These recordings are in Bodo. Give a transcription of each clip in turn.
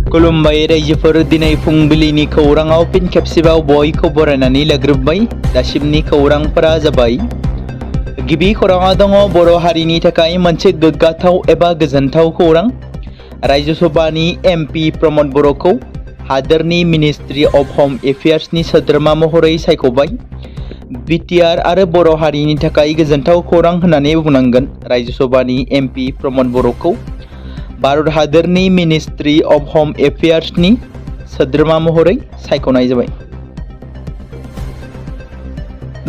खुलुमबाय रायजोफोर दिनै फुंबिलिनि खौराङाव फिन खेबसेबाव बयखौ बरायनानै लाग्रोबाय। दासिमनि खौरांफोरा जाबाय। गिबि खौराङा दङ बर' हारिनि थाखाय मोनसे गोग्गाथाव एबा गोजोनथाव खौरां। रायजो सभानि एमपि प्रमद बर'खौ हादोरनि मिनिस्ट्रि अफ होम एफेयार्सनि सोद्रोमा महरै सायख'बाय। बिटिआर आरो बर' हारिनि थाखाय गोजोनथाव खौरां होननानै बुंनांगोन। रायजो सभानि एमपि प्रमद बर'खौ भारत हादोरनि मिनिस्ट्रि अफ होम एफेयार्सनि सोद्रोमा महरै सायख'नाय जाबाय।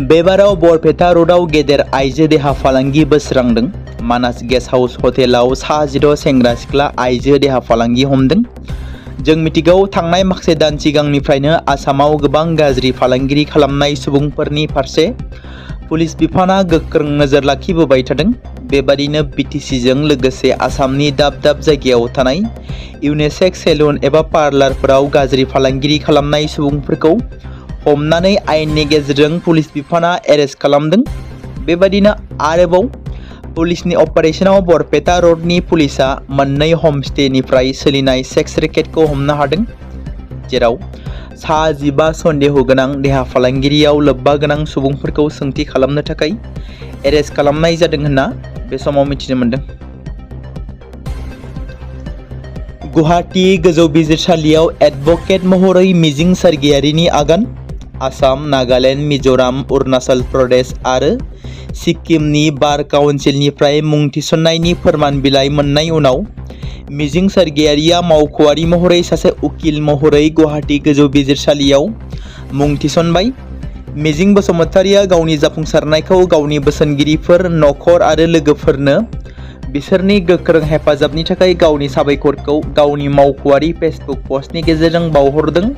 बेबाराव बरपेटा र'डआव गेदेर आइजो देहा फालांगि बोस्रांदों। मानास गेस्ट हाउस हटेलाव सा 16 सेंग्रा सिख्ला आइजो देहा फालांगि हमदों। जों मिथिगौ थांनाय माखासे दान सिगांनिफ्रायनो आसामाव गोबां गाज्रि फालांगिरि खालामनाय सुबुंफोरनि फारसे पुलिस बिफाना गोख्रों नोजोर लाखिबोबाय थादों। बेबादिनो बिटिसिजों लोगोसे आसामनि दाब दाब जायगायाव थानाय इउनिसेक्स सेलुन एबा पार्लारफोराव गाज्रि फालांगिरि खालामनाय सुबुंफोरखौ हमनानै आयेननि गेजेरजों पुलिस बिफाना एरेस्ट खालामदों। बेबादिनो आरोबाव पुलिसनि अपारेशनाव बरपेटा र'डनि पुलिसा मोननै हमस्टेनिफ्राय सोलिनाय सेक्स रेकेटखौ हमनो हादों, जेराव सा 15 सन्देह गोनां देहा फालांगिरियाव लोब्बा गोनां सुबुंफोरखौ सोंथि खालामनो थाखाय एरेस्ट खालामनाय जादों होनना बे समाव मिथिनो मोन्दों। गुवाहाटी गोजौ बिजिरसालियाव एडभकेट महरै मिजिं सारगियारिनि आगान। आसाम, नागालेण्ड, मिज'राम, अरुणाचल प्रदेश आरो सिक्किमनि बार काउन्सिलनिफ्राय मुं थिसननायनि फोरमान बिलाइ मोननाय उनाव मिजिं सारगियारिया मावख'आरि महरै सासे उकिल महरै गुवाहाटी गोजौ बिजिरसालियाव मुं थिसनबाय। मिजिं बसुमतारिया गावनि जाफुंसारनायखौ गावनि बोसोनगिरिफोर, नखर आरो लोगोफोरनो बिसोरनि गोख्रों हेफाजाबनि थाखाय गावनि साबायखरखौ गावनि मावख'आरि फेसबुक पस्टनि गेजेरजों बावहरदों।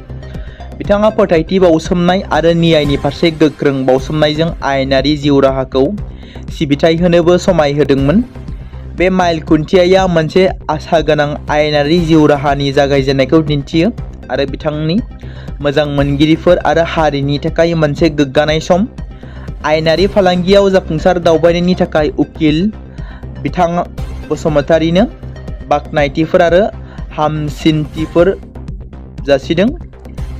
बिथाङा फोथायथि बावसोमनाय आरो न्यायनि फारसे गोख्रों बावसोमनायजों आयेनारि जिउ राहाखौ सिबिथाय होनोबो समाय होदोंमोन। बे माइल खुन्थियाया मोनसे आसा गोनां आयेनारि जिउ राहानि जागायजेन्नायखौ दिन्थियो आरो बिथांनि मोजां मोनगिरिफोर आरो हारिनि थाखाय मोनसे गोग्गानाय सम। आयेनारि फालांगियाव जाफुंसार दावबायनायनि थाखाय उकिल बिथां बसुमतारिनो बाख्नायथिफोर आरो हामसिनथिफोर जासिदों।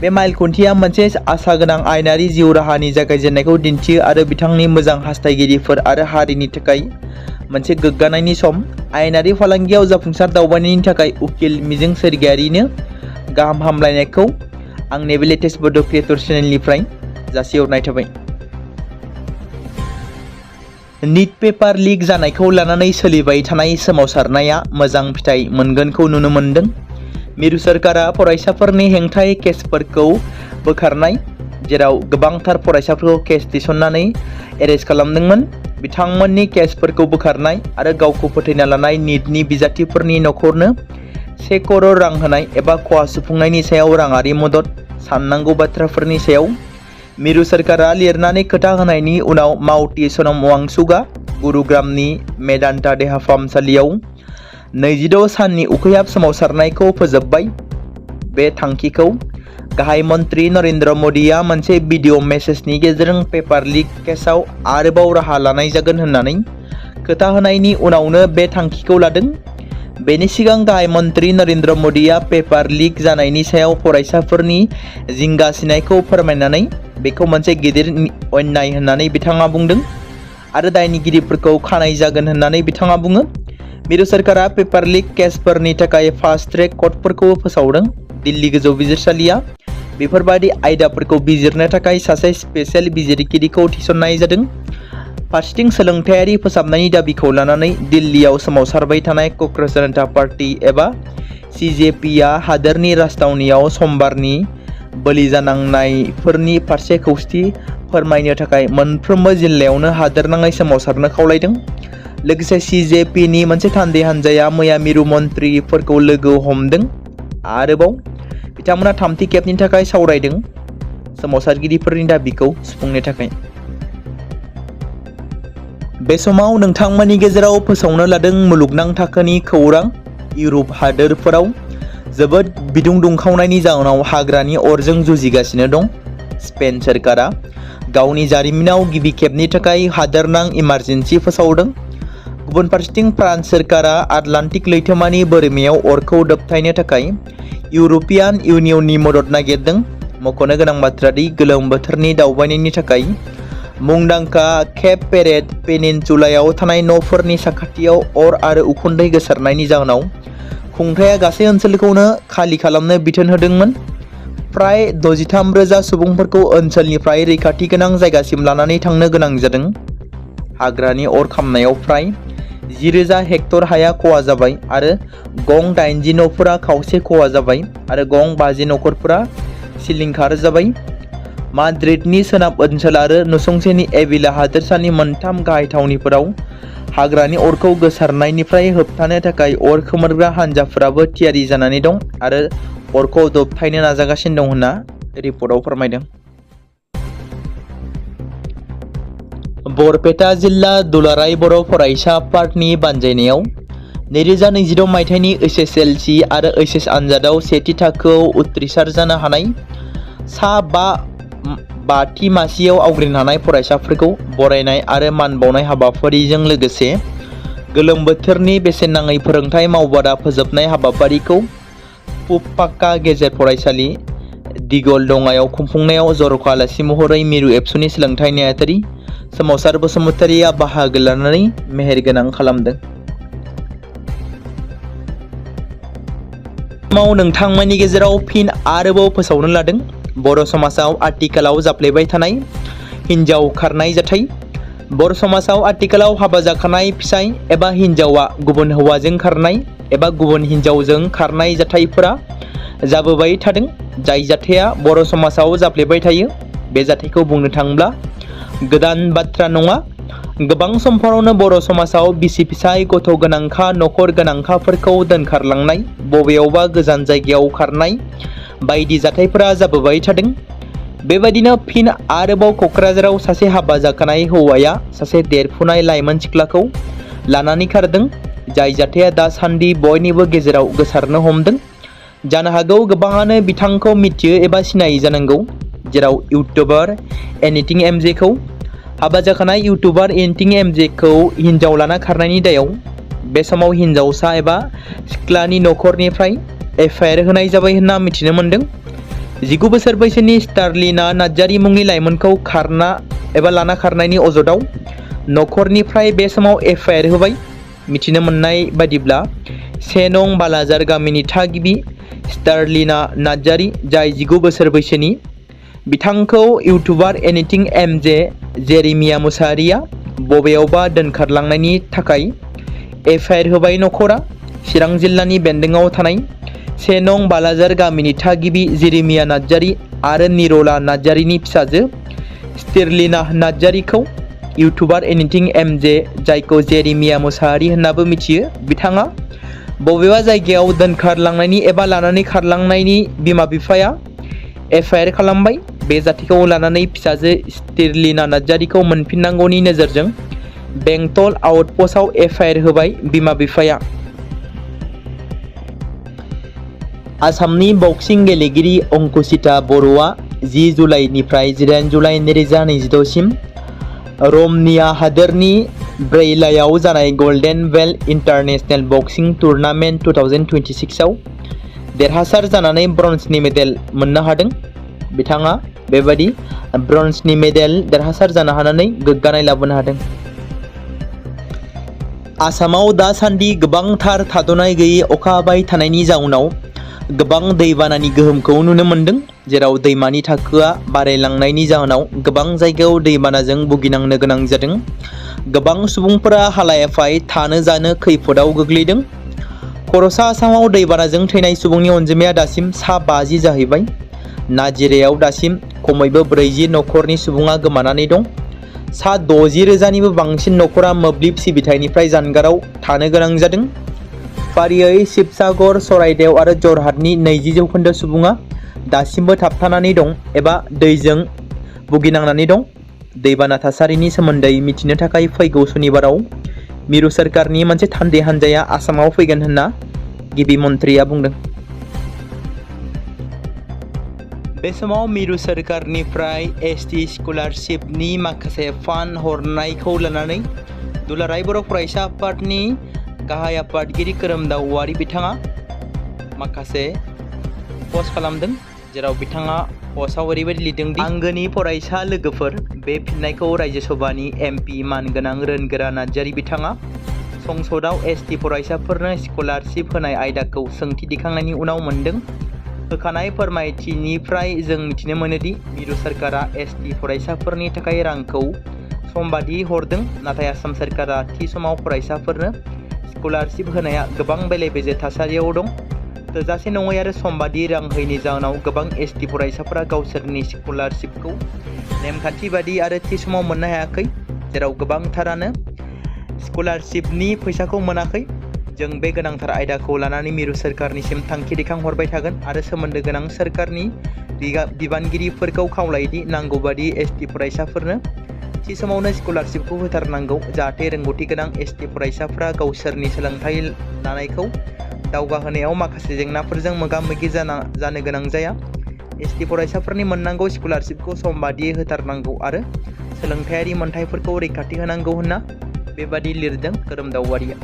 बे माइल खुन्थिया मोनसे आसा गोनां आयेनारि जिउ राहानि जागायजेन्नायखौ दिन्थियो आरो बिथांनि मोजां हास्थायगिरिफोर आरो हारिनि थाखाय मोनसे गोग्गानायनि सम। आयेनारि फालांगियाव जाफुंसार दावबायनायनि थाखाय उकिल मिजिं सारगियारिनो गाहाम हामलायनायखौ आंनि बे लेटेस्ट बड' क्रिएटर चेनेलनिफ्राय जासिहरनाय थाबाय। निट पेपार लिक जानायखौ लानानै सोलिबाय थानाय सोमावसारनाया मोजां फिथाइ मोनगोनखौ नुनो मोन्दों। मिरु सोरखारा फरायसाफोरनि हेंथायै केसफोरखौ बोखारनाय, जेराव गोबांथार फरायसाफोरखौ केस थिसननानै एरेस्ट खालामदोंमोन, बिथांमोननि केसफोरखौ बोखारनाय आरो गावखौ फोथायना लानाय निटनि बिजाथिफोरनि नखरनो 1 करोड़ रां होनाय एबा खहा सुफुंनायनि सायाव राङारि मदद साननांगौ बाथ्राफोरनि सायाव मिरु सोरखारा लिरनानै खोथा होनायनि उनाव मावथि सोनम वांचुकआ गुरुग्रामनि मेदान्ता देहा फाहामसालियाव 26 साननि उखैहाब सोमावसारनायखौ फोजोबबाय। बे थांखिखौ गाहाय मन्त्रि नरेन्द्र मदिया मोनसे भिडिअ मेसेजनि गेजेरजों पेपार लिक केसआव आरोबाव राहा लानाय जागोन होननानै खोथा होनायनि उनावनो बे थांखिखौ लादों। बेनि सिगां गाहाय मन्त्रि नरेन्द्र मदिया पेपार लिक जानायनि सायाव फरायसाफोरनि जिंगासिनायखौ फोरमायनानै बेखौ मोनसे गिदिर अन्याय होननानै बिथाङा बुंदों आरो दायनिगिरिफोरखौ खानाय जागोन होननानै बिथाङा बुङो। मिरु सोरखारा पेपार लिक केसफोरनि थाखाय फास्ट ट्रेक कर्टफोरखौ फोसावदों। दिल्ली गोजौ बिजिरसालिया बेफोरबादि आयदाफोरखौ बिजिरनो थाखाय सासे स्पेसियेल बिजिरगिरिखौ थिसननाय जादों। फारसेथिं सोलोंथायारि फोसाबनायनि दाबिखौ लानानै दिल्लीयाव सोमावसारबाय थानाय क'क्राझ जनता पार्टी एबा सिजेपिआ हादोरनि राजथावनियाव समबारनि बोलि जानांनायफोरनि फारसे खौसेथि फोरमायनो थाखाय मोनफ्रोमबो जिल्लायावनो हादोरनाङै सोमावसारनो खावलायदों। लोगोसे सिजेपिनि मोनसे थान्दै हान्जाया मैया मिरु मन्थ्रिफोरखौ लोगो हमदों। आरोबाव बिथांमोना थामथि खेबनि थाखाय सावरायदों सोमावसारगिरिफोरनि दाबिखौ सुफुंनो थाखाय। बे समाव नोंथांमोननि गेजेराव फोसावनो लादों मुलुगनां थाखोनि खौरां। इउरप हादोरफोराव जोबोद बिदुं दुंखावनायनि जाउनाव हाग्रानि अरजों जुजिगासिनो दं। स्पेन सोरखारा गावनि जारिमिनाव गिबि खेबनि थाखाय हादोरनां इमारजेन्सि फोसावदों। गुबुन फारसेथिं फ्रान्स सोरखारा आटलान्टिक लैथोमानि बोरिमायाव अरखौ दबथायनो थाखाय इउर'पियान इउनियननि मदद नागिरदों। मख'नो गोनां बाथ्रा दि गोलोम बोथोरनि दावबायनायनि थाखाय मुंदांखा केप पेरेड पेनिनसुलायाव थानाय न'फोरनि साखाथियाव अर आरो उखुन्दै गोसारनायनि जाहोनाव खुंथाया गासै ओनसोलखौनो खालि खालामनो बिथोन होदोंमोन। फ्राय 63,000 सुबुंफोरखौ ओनसोलनिफ्राय रैखाथि गोनां जायगासिम लानानै थांनो गोनां जादों। हाग्रानि अर खामनायाव फ्राय 10,000 हेक्टर हाया खहा जाबाय आरो गं 80 न'फोरा खावसे खहा जाबाय आरो गं 50 नखरफोरा सिलिंखार जाबाय। माद्रिदनि सोनाब ओनसोल आरो नसुंसेनि एविला हादोरसानि मोनथाम गाहाय थावनिफोराव हाग्रानि अरखौ गोसारनायनिफ्राय होबथानो थाखाय अर खोमोरग्रा हानजाफोराबो थियारि जानानै दं आरो अरखौ दबथायनो नाजागासिनो दं होनना रिपर्टआव फोरमायदों। बरपेटा जिल्ला दुलाराय बर' फरायसा आफादनि बानजायनायाव 2022 मायथाइनि SSLC आरो HS आनजादाव सेथि थाखोआव उथ्रिसार जानो हानाय सा 5 मासियाव आवग्रिनो हानाय फरायसाफोरखौ बरायनाय आरो मान बावनाय हाबाफारिजों लोगोसे गोलोम बोथोरनि बेसेन नाङै फोरोंथाय मावबादा फोजोबनाय हाबाफारिखौ पुपाक्का गेजेर फरायसालि दिगलदंगायाव खुंफुंनायाव जर'खा आलासि महरै मिरु एबसुनि सोलोंथाइ नेहाथारि सोमावसार बसुमतारिया बाहागो लानानै मेहेरगोनां खालामदों। नोंथांमोननि गेजेराव फिन आरोबाव फोसावनो लादों बर' समाजाव आथिखालाव जाफ्लेबाय थानाय हिन्जाव खारनाय जाथाय। बर' समाजाव आथिखालाव हाबा जाखानाय फिसाय एबा हिन्जावा गुबुन हौवाजों खारनाय एबा गुबुन हिन्जावजों खारनाय जाथायफोरा जाबोबाय थादों, जाय जाथाया बर' समाजाव जाफ्लेबाय थायो। बे जाथायखौ बुंनो थाङोब्ला गोदान बाथ्रा नङा। गोबां समफोरावनो बर' समाजाव बिसि फिसाय गथ' गोनांखा नखर गोनांखाफोरखौ दोनखारलांनाय, बबेयावबा गोजान जायगायाव खारनाय बायदि जाथायफोरा जाबोबाय थादों। बेबायदिनो फिन आरोबाव क'क्राझाराव सासे हाबा जाखानाय हौवाया सासे देरफुनाय लाइमोन सिख्लाखौ लानानै खारदों, जाय जाथाया दासान्दि बयनिबो गेजेराव गोसारनो हमदों। जानो हागौ गोबाङानो बिथांखौ मिथियो एबा सिनायो जानांगौ, जेराव इउटुबार एनिथिं एमजेखौ। हाबा जाखानाय इउटुबार एनिथिं एमजेखौ हिन्जाव लाना खारनायनि दायाव बे समाव हिन्जावसा एबा सिख्लानि नखरनिफ्राय FIR होनाय जाबाय होनना मिथिनो मोन्दों। 19 बोसोर बैसोनि स्टारलिना नार्जारी मुंनि लाइमोनखौ खारना एबा लाना खारनायनि अजदाव नखरनिफ्राय बे समाव FIR होबाय। मिथिनो मोननाय बादिब्ला 1 नं बालाजार गामिनि थागिबि स्टारलिना नार्जारी, जाय 19 बोसोर बैसोनि, बिथांखौ YouTuber anything MJ Jeremiah Mushahary बबेयावबा दोनखारलांनायनि थाखाय FIR होबाय। नखरा चिरां जिल्लानि बेन्दोंआव थानाय 1 नं बालाजार गामिनि थागिबि जेरेमिया नार्जारी आरो निरला नार्जारीनि फिसाजो स्टारलिना नार्जारीखौ इउटुबार एनिथिं एमजे, जायखौ जेरेमिया मुसाहारि होननाबो मिथियो, बिथाङा बबेबा जायगायाव दोनखारलांनायनि एबा लानानै खारलांनायनि बिमा बिफाया FIR खालामबाय। बे जाथायखौ लानानै फिसाजो स्टारलिना नार्जारीखौ मोनफिननांगौनि नोजोरजों बेंटल आउटपस्टआव FIR होबाय बिमा बिफाया। आसामनि बक्सिं गेलेगिरि अंकुचिता बर'आ 10 जुलाइनिफ्राय 18 जुलाइ 2022 सिम र'मानिया हादोरनि ब्रैलायाव जानाय गल्डेन बेल्ट इन्टारनेशनेल बक्सिं टुर्नामेन्ट 2026 आव देरहासार जानानै ब्रन्जनि मेडेल मोननो हादों। बिथाङा बेबादि ब्रन्जनि मेडेल देरहासार जानो हानानै गोग्गानाय लाबोनो हादों। आसामाव दासान्दि गोबांथार थाद'नाय गैयै अखा हाबाय थानायनि जाउनाव गोबां दैबानानि गोहोमखौ नुनो मोन्दों, जेराव दैमानि थाखोआ बारायलांनायनि जाहोनाव गोबां जायगायाव दैबानाजों भुगिनांनो गोनां जादों। गोबां सुबुंफोरा हालाय-हाफाय थानो जानो खैफोदाव गोग्लैदों। खर'सा आसामाव दैबानाजों थैनाय सुबुंनि अनजिमाया दासिम सा 50 जाहैबाय। नाजिरायाव दासिम खमैबो 40 नखरनि सुबुङा गोमानानै दं। सा 60,000निबो बांसिन नखरा मोब्लिब सिबिथायनिफ्राय जानगाराव थानो गोनां जादों। फारियै शिबसागर, चराइदेव आरो जरहाटनि 20% सुबुङा दासिमबो थाबथानानै दं एबा दैजों भुगिनांनानै दं। दैबाना थासारिनि सोमोन्दै मिथिनो थाखाय फैगौ सनिबाराव मिरु सोरखारनि मोनसे थान्दै हान्जाया आसामाव फैगोन होनना गिबि मन्थ्रिया बुंदों। बे समाव मिरु सोरखारनिफ्राय एसटि स्कलारशिपनि माखासे फान्ड हरनायखौ लानानै दुलाराय बर' फरायसा आफादनि गाहाय आफादगिरि खोरोमदाव औवारी बिथाङा माखासे पस्ट खालामदों, जेराव बिथाङा पस्टआव ओरैबायदि लिरदों दि आंगोनि फरायसा लोगोफोर, बे फिननायखौ रायजो सभानि एमपि मानगोनां रोनगोरा नार्जारी बिथाङा संसदआव एसटि फरायसाफोरनो स्कलारशिप होनाय आयदाखौ सोंथि दिखांनायनि उनाव मोनदों। होखानाय फोरमायथिनिफ्राय जों मिथिनो मोनोदि मिरु सोरखारा एसटि फरायसाफोरनि थाखाय रांखौ समबादि हरदों, नाथाय आसाम सोरखारा थि समाव फरायसाफोरनो स्कलारशिप होनाया गोबां बेले-बेजे थासारियाव दं। थोजासे नङै आरो समबादि रां होयैनि जाहोनाव गोबां एसटि फरायसाफोरा गावसोरनि स्कलारशिपखौ नेमखान्थि बादि आरो थि समाव मोननो हायाखै, जेराव गोबांथारानो स्कलारशिपनि फैसाखौ मोनाखै। जों बे गोनांथार आयदाखौ लानानै मिरु सोरखारनिसिम थांखि दैखांहरबाय थागोन आरो सोमोन्दो गोनां सोरखारनि बिबानगिरिफोरखौ खावलायोदि नांगौबादि एसटि फरायसाफोरनो थि समावनो स्कलारशिपखौ होथारनांगौ, जाहाथे रोंगौथि गोनां एसटि फरायसाफोरा गावसोरनि सोलोंथाइ लानायखौ दावगाहोनायाव माखासे जेंनाफोरजों मोगा-मोगि जानो गोनां जाया। एसटि फरायसाफोरनि मोननांगौ स्कलारशिपखौ समबादियै होथारनांगौ आरो सोलोंथायारि मोनथायफोरखौ रैखाथि होनांगौ होनना बेबादि लिरदों खोरोमदाव औवारीआ।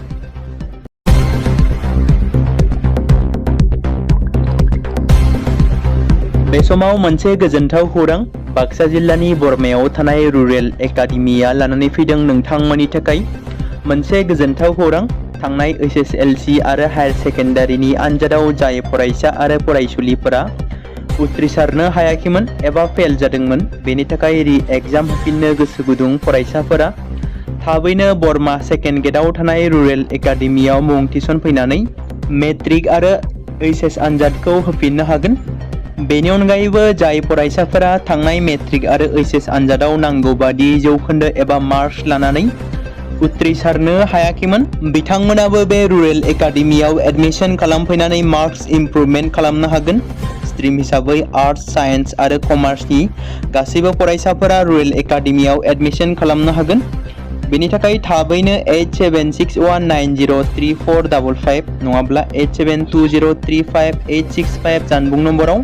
बे समाव मोनसे गोजोनथाव खौरां बाक्सा जिल्लानि बरमायाव थानाय रुरेल एकाडेमिया लानानै फैदों नोंथांमोननि थाखाय मोनसे गोजोनथाव खौरां। थांनाय एसएसएलसी आरो हायार सेकेन्डारिनि आनजादाव जाय फरायसा आरो फरायसुलिफोरा उथ्रिसारनो हायाखैमोन एबा फेल जादोंमोन, बेनि थाखाय रि-एग्जाम होफिननो गोसो गुदुं फरायसाफोरा थाबैनो बरमा सेकेन्ड गेटआव थानाय रुरेल एकाडेमियाव मुं थिसनफैनानै मेट्रिक आरो एइचएस आनजादखौ होफिननो हागोन। बेनि अनगायैबो जाय फरायसाफोरा थांनाय मेट्रिक आरो एइचएस आनजादाव नांगौ बादि जौखोन्दो एबा मार्कस लानानै उथ्रिसारनो हायाखैमोन, बिथांमोनाबो बे रुरेल एकाडेमियाव एडमिशन खालामफैनानै मार्कस इमप्रुभमेन्ट खालामनो हागोन। स्ट्रिम हिसाबै आर्टस, साइन्स आरो कमार्सनि गासैबो फरायसाफोरा रुरेल एकाडेमियाव एडमिशन खालामनो हागोन। बेनि थाखाय थाबैनो 8761903455 नङाब्ला 8720358865 जानबुं नम्बराव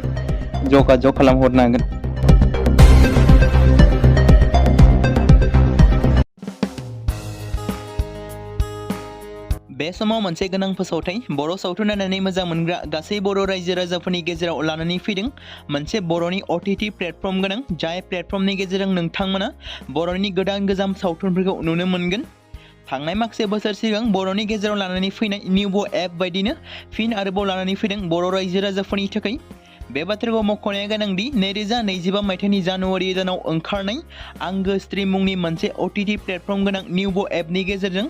जगाजग खालामहरनो हागोन। बे समाव मोनसे गोनां फोसावथाय बर' सावथुन नायनानै मोजां मोनग्रा गासै बर' रायजो राजाफोरनि गेजेराव लानानै फैदों मोनसे बर'नि OTT प्लेटफर्म गोनां, जाय प्लेटफर्मनि गेजेरजों नोंथांमोना बर'नि गोदान गोजाम सावथुनफोरखौ नुनो मोनगोन। थांनाय माखासे बोसोर सिगां बर'नि गेजेराव लानानै फैनाय निउबो एप बायदिनो फिन आरोबाव लानानै फैदों बर' रायजो राजाफोरनि थाखाय। बे बाथ्राखौ मख'नाया गोनांदि 2025 मायथाइनि जानुवारि दानाव ओंखारनाय आंगो स्ट्रिम मुंनि मोनसे OTT प्लेटफर्म गोनां निउबो एपनि गेजेरजों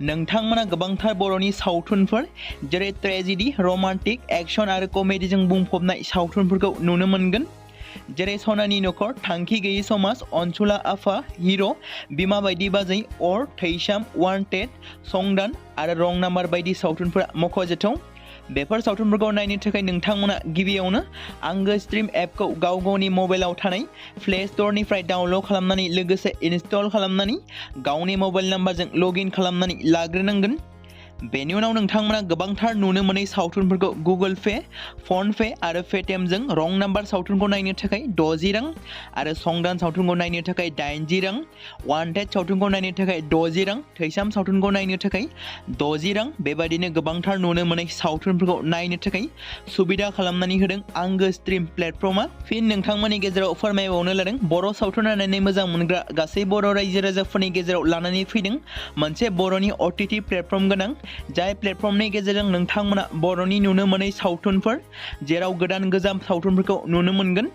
नोंथांमोना गोबांथार बर'नि सावथुनफोर जेरै ट्रेजेडि, रमान्टिक, एक्शन आरो कमेडिजों बुंफबनाय सावथुनफोरखौ नुनो मोनगोन, जेरै सनानि नखर, थांखि गैयै समाज, अनसुला आफा, हिर', बिमा बायदि बाजै, अर, थैसाम, वान्टेड, संदान आरो रं नाम्बार बायदि सावथुनफोरा मख'जाथाव। बेफोर सावथुनफोरखौ नायनो थाखाय नोंथांमोना गिबियावनो आंगो स्ट्रिम एपखौ गावनि मबाइलाव थानाय प्ले स्ट'रनिफ्राय डाउनल'ड खालामनानै लोगोसे इनस्टल खालामनानै गावनि मबाइल नाम्बारजों लगइन खालामनानै लाग्रोनांगोन। बेनि उनाव नोंथांमोना गोबांथार नुनो मोनै सावथुनफोरखौ गुगोल पे, फन पे आरो पेटिएमजों रं नाम्बार सावथुनखौ नायनो थाखाय 60 रां आरो संदान सावथुनखौ नायनो थाखाय 80 रां, वान्टेड सावथुनखौ नायनो थाखाय 60 रां, थैसाम सावथुनखौ नायनो थाखाय 60 रां, बेबायदिनो गोबांथार नुनो मोनै सावथुनफोरखौ नायनो थाखाय सुबिदा खालामनानै होदों आंगो स्ट्रिम प्लेटफर्मा। फिन नोंथांमोननि गेजेराव फोरमायबावनो लादों बर' सावथुन नायनानै मोजां मोनग्रा गासै बर' रायजो राजाफोरनि गेजेराव लानानै फैदों मोनसे बर'नि OTT प्लेटफर्म गोनां, जाय प्लेटफर्मनि गेजेरजों नोंथांमोना बर'नि नुनो मोनै सावथुनफोर जेराव गोदान गोजाम सावथुनफोरखौ नुनो मोनगोन।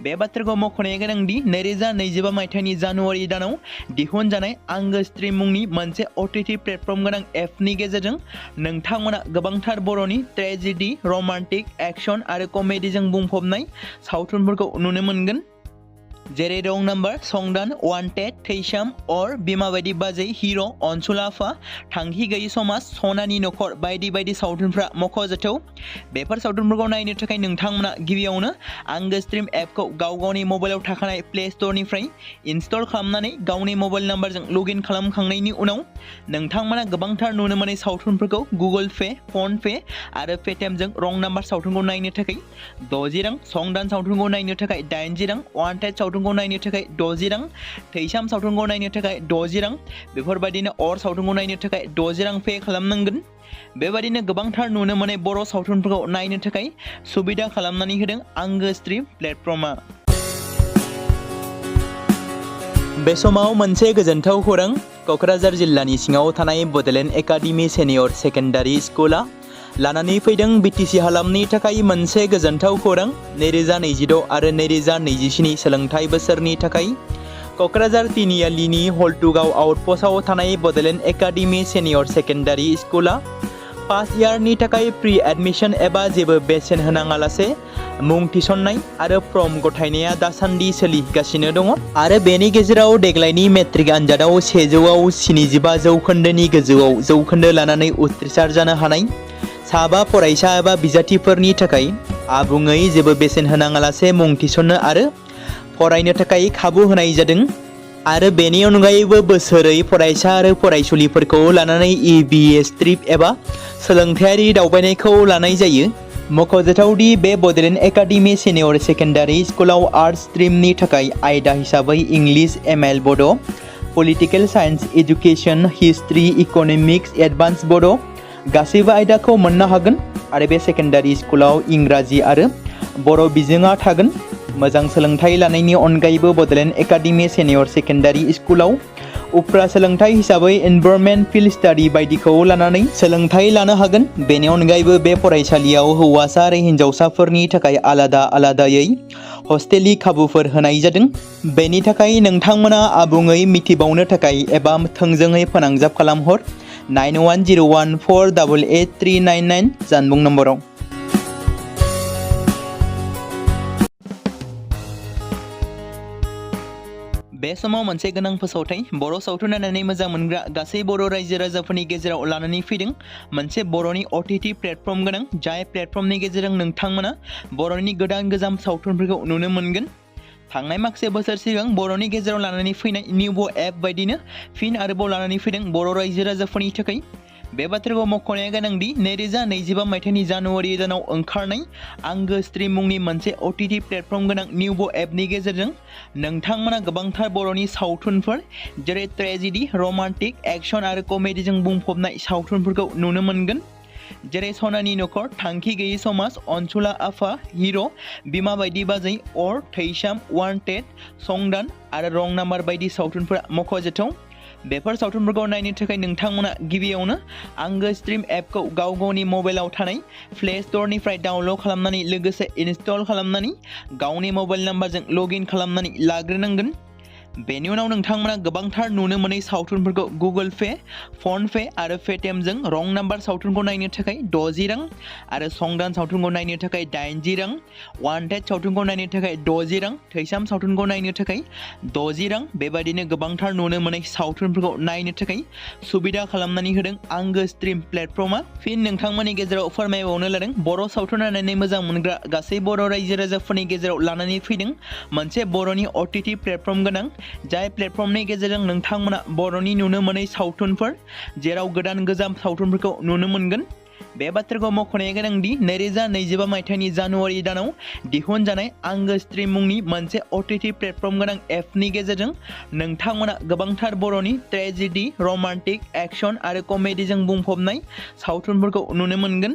बे बाथ्राखौ मख'नाया गोनांदि 2025 मायथाइनि जानुवारि दानाव दिहुनजानाय आंगो स्ट्रिम मुंनि मोनसे OTT प्लेटफर्म गोनां एपनि गेजेरजों नोंथांमोना गोबांथार बर'नि ट्रेजेडि, रमान्टिक, एक्शन आरो कमेडिजों बुंफबनाय सावथुनफोरखौ नुनो मोनगोन। जेरै रं नाम्बार, संदान, वान्टेड, थैसाम, अर, बिमा बायदि बाजै, हिर', अनसुला आफा, थांखि गैयि समाज, सनानि नखर बायदि बायदि सावथुनफ्रा मख'जाथाव। बेफोर सावथुनफोरखौ नायनो थाखाय नोंथांमोना गिबियावनो आंगो स्ट्रिम एपखौ गावनि मबाइलाव थाखानाय प्ले स्ट'रनिफ्राय इनस्टल खालामनानै गावनि मबाइल नाम्बारजों लगइन खालामखांनायनि उनाव नोंथांमोना गोबांथार नुनो मोनै सावथुनफोरखौ गुगोल पे, फन पे आरो पेटिएमजों रं नाम्बार सावथुनखौ नायनो थाखाय 60 रां, संदान सावथुनखौ नायनो थाखाय 80 रां, वान्टेड सावथुनखौ नायनो थाखाय 60 रां, थैसाम सावथुनखौ नायनो थाखाय 60 रां, बेफोरबायदिनो अर सावथुनखौ नायनो थाखाय 60 रां पे खालामनांगोन। बेबायदिनो गोबांथार नुनो मोनै बर' सावथुनफोरखौ नायनो थाखाय सुबिदा खालामनानै होदों आंगो स्ट्रिम प्लेटफर्मा। बे समाव मोनसे गोजोनथाव खौरां, क'क्राझार जिल्लानि सिङाव थानाय बड'लेण्ड एकाडेमि सेनियर सेकेन्डारि स्कुला लानानै फैदों बिटिसि हालामनि थाखाय मोनसे गोजोनथाव खौरां। 2026 आरो 2027 सोलोंथाइ बोसोरनि थाखाय क'क्राझार तिनिआलिनि हल्टुगाव आउटपस्टआव थानाय बड'लेण्ड एकाडेमि सेनियर सेकेन्डारि स्कुला फार्स्ट इयारनि थाखाय प्रि एडमिशन एबा जेबो बेसेन होनाङालासे मुं थिसननाय आरो फर्म गथायनाया दासान्दि सोलिगासिनो दङ आरो बेनि गेजेराव देग्लायनि मेट्रिक आनजादाव 100आव 75 जौखोन्दोनि गोजौआव जौखोन्दो लानानै उथ्रिसार जानो हानाय साबा फरायसा एबा बिजाथिफोरनि थाखाय आबुङै जेबो बेसेन होनाङालासे मुं थिसननो आरो फरायनो थाखाय खाबु होनाय जादों आरो बेनि अनगायैबो बोसोरै फरायसा आरो फरायसुलिफोरखौ लानानै EBS ट्रिप एबा सोलोंथायारि दावबायनायखौ लानाय जायो। मख'जाथावदि बे बड'लेण्ड एकाडेमि सेनियर सेकेन्डारि स्कुलाव आर्ट्स स्ट्रिमनि थाखाय आयदा हिसाबै इंलिश, ML बड', political science, education, history, economics, advance बड' गासैबो आयदाखौ मोननो हागोन आरो बे सेकेन्डारि स्कुलाव इंराजि आरो बर' बिजोङा थागोन। मोजां सोलोंथाइ लानायनि अनगायैबो बड'लेण्ड एकाडेमि सेनियर सेकेन्डारि स्कुलाव उफ्रा सोलोंथाइ हिसाबै एनभायरनमेन्ट, फिल्ड स्टाडि बायदिखौ लानानै सोलोंथाइ लानो हागोन। बेनि अनगायैबो बे फरायसालियाव हौवासा आरो हिन्जावसाफोरनि थाखाय आलादा आलादायै हस्टेलनि खाबुफोर होनाय जादों। बेनि थाखाय नोंथांमोना आबुङै मिथिबावनो थाखाय एबा थोंजोङै फोनांजाब खालामहर 9101488399 जानबुं नम्बराव। बे समाव मोनसे गोनां फोसावथाय, बर' सावथुन नायनानै मोजां मोनग्रा गासै बर' रायजो राजाफोरनि गेजेराव लानानै फैदों मोनसे बर'नि OTT प्लेटफर्म गोनां, जाय प्लेटफर्मनि गेजेरजों नोंथांमोना बर'नि गोदान गोजाम सावथुनफोरखौ नुनो मोनगोन। थांनाय माखासे बोसोर सिगां बर'नि गेजेराव लानानै फैनाय निउबो एप बायदिनो फिन आरोबाव लानानै फैदों बर' रायजो राजाफोरनि थाखाय। बे बाथ्राखौ मख'नाया गोनांदि 2025 मायथाइनि जानुवारि दानाव ओंखारनाय आंगो स्ट्रिम मुंनि मोनसे OTT प्लेटफर्म गोनां निउबो एपनि गेजेरजों नोंथांमोना गोबांथार बर'नि सावथुनफोर जेरै ट्रेजेडि, रमान्टिक, एक्शन आरो कमेडिजों बुंफबनाय सावथुनफोरखौ नुनो मोनगोन। जेरै सनानि नखर, थांखि गैयि समाज, अनसुला आफा, हिर', बिमा बायदि बाजै, अर, थैसाम, वान्टेड, संदान आरो रं नाम्बार बायदि सावथुनफोरा मख'जाथाव। बेफोर सावथुनफोरखौ नायनो थाखाय नोंथांमोना गिबियावनो आंगो स्ट्रिम एपखौ गावनि मबाइलाव थानाय प्ले स्ट'रनिफ्राय डाउनल'ड खालामनानै लोगोसे इनस्टल खालामनानै गावनि मबाइल नाम्बारजों लगइन खालामनानै लाग्रोनांगोन। बेनि उनाव नोंथांमोना गोबांथार नुनो मोनै सावथुनफोरखौ गुगोल पे, फन पे आरो पेटिएमजों रं नाम्बार सावथुनखौ नायनो थाखाय 60 रां आरो संदान सावथुनखौ नायनो थाखाय 80 रां, वान्टेड सावथुनखौ नायनो थाखाय 60 रां, थैसाम सावथुनखौ नायनो थाखाय 60 रां, बेबायदिनो गोबांथार नुनो मोनै सावथुनफोरखौ नायनो थाखाय सुबिदा खालामनानै होदों आंगो स्ट्रिम प्लेटफर्मा। फिन नोंथांमोननि गेजेराव फोरमायबावनो लादों बर' सावथुन नायनानै मोजां मोनग्रा गासै बर' रायजो राजाफोरनि गेजेराव लानानै फैदों मोनसे बर'नि OTT प्लेटफर्म गोनां, जाय प्लेटफर्मनि गेजेरजों नोंथांमोना बर'नि नुनो मोनै सावथुनफोर जेराव गोदान गोजाम सावथुनफोरखौ नुनो मोनगोन। बे बाथ्राखौ मख'नाया गोनांदि 2025 मायथाइनि जानुवारि दानाव दिहुनजानाय आंगो स्ट्रिम मुंनि मोनसे OTT प्लेटफर्म गोनां एपनि गेजेरजों नोंथांमोना गोबांथार बर'नि ट्रेजेडि, रमान्टिक, एक्शन आरो कमेडिजों बुंफबनाय सावथुनफोरखौ नुनो मोनगोन।